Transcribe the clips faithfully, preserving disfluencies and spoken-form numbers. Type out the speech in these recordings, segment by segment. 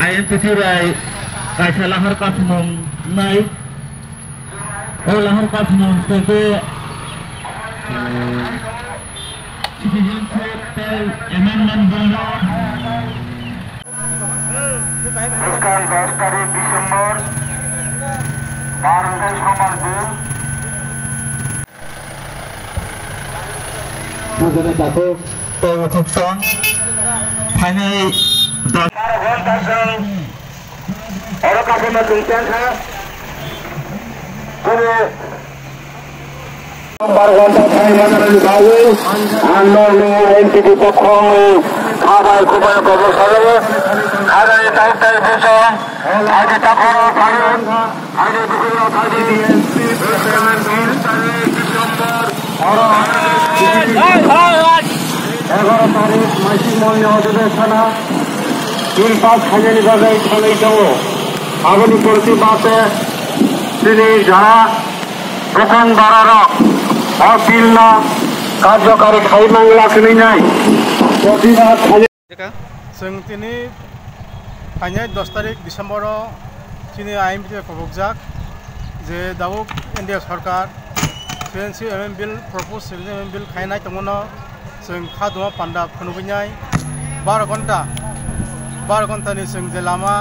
I M P C bai kaisa lahar kasmung nai. O lahar kasmung tei ke citizenship tei amendment bill no. Bwskang dos tarik December, bar wngkha Sombar din. Bujani takhuk tei uthuk song phainai dos. Bar ghonta song oro kasima chwng chengkha. Kunu Bar ghonta thai manani bagwi ang norno M P T pokkhongni khabai khubaiyo kobor sajago. Khabai tai tai bwsong, aji takhoro phaio, aji bukhukno phaidi, December, oro egaro tarik maising molni odhibesono bill pass khainani bagwi thangwi tongo. Aboni protibade chini jara Bwkhang bararok o bill no karjokari khai mangla hwnwi nai protibad khai. Chwng tini phainai dos tarik December o chini I M P T bai khobokjak je tabuk India sorkar C N C amendment bill, proposed C N C amendment bill khainai tongmano. Chwng kha duma panda phunugwi nai baro ghonta, baro ghonta ni chwng je lama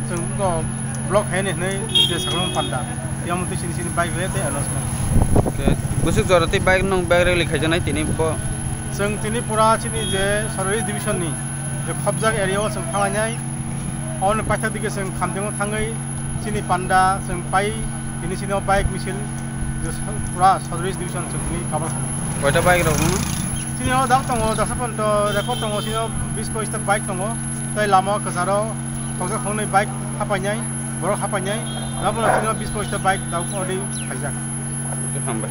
chwng bo block hai ni hwnwi je sakno panda. Yang mutwi sini sini bike rally tei announcement. Oke. Bwswk jora tei bike nung bike rally khaijaknai tini bo? Chwng tini pura chini je Sarvis Division ni je khopjak area o chwng thanglainai. Aboni paithak dike chwng Khamdeng o thangwi chini panda chwng pai tini sini o bike misil je pura Sarvis Division chwng tini cover khainai. Koita bike rok no? Chini o dak tongo, daksa ponto record tongo, chini o bis poista bike tongo. Tei lama o kwcharo khoksa khoknwi bike hapainai, borok hapainai. Abono chini o bis poista bike dak already khaijak. Hambai.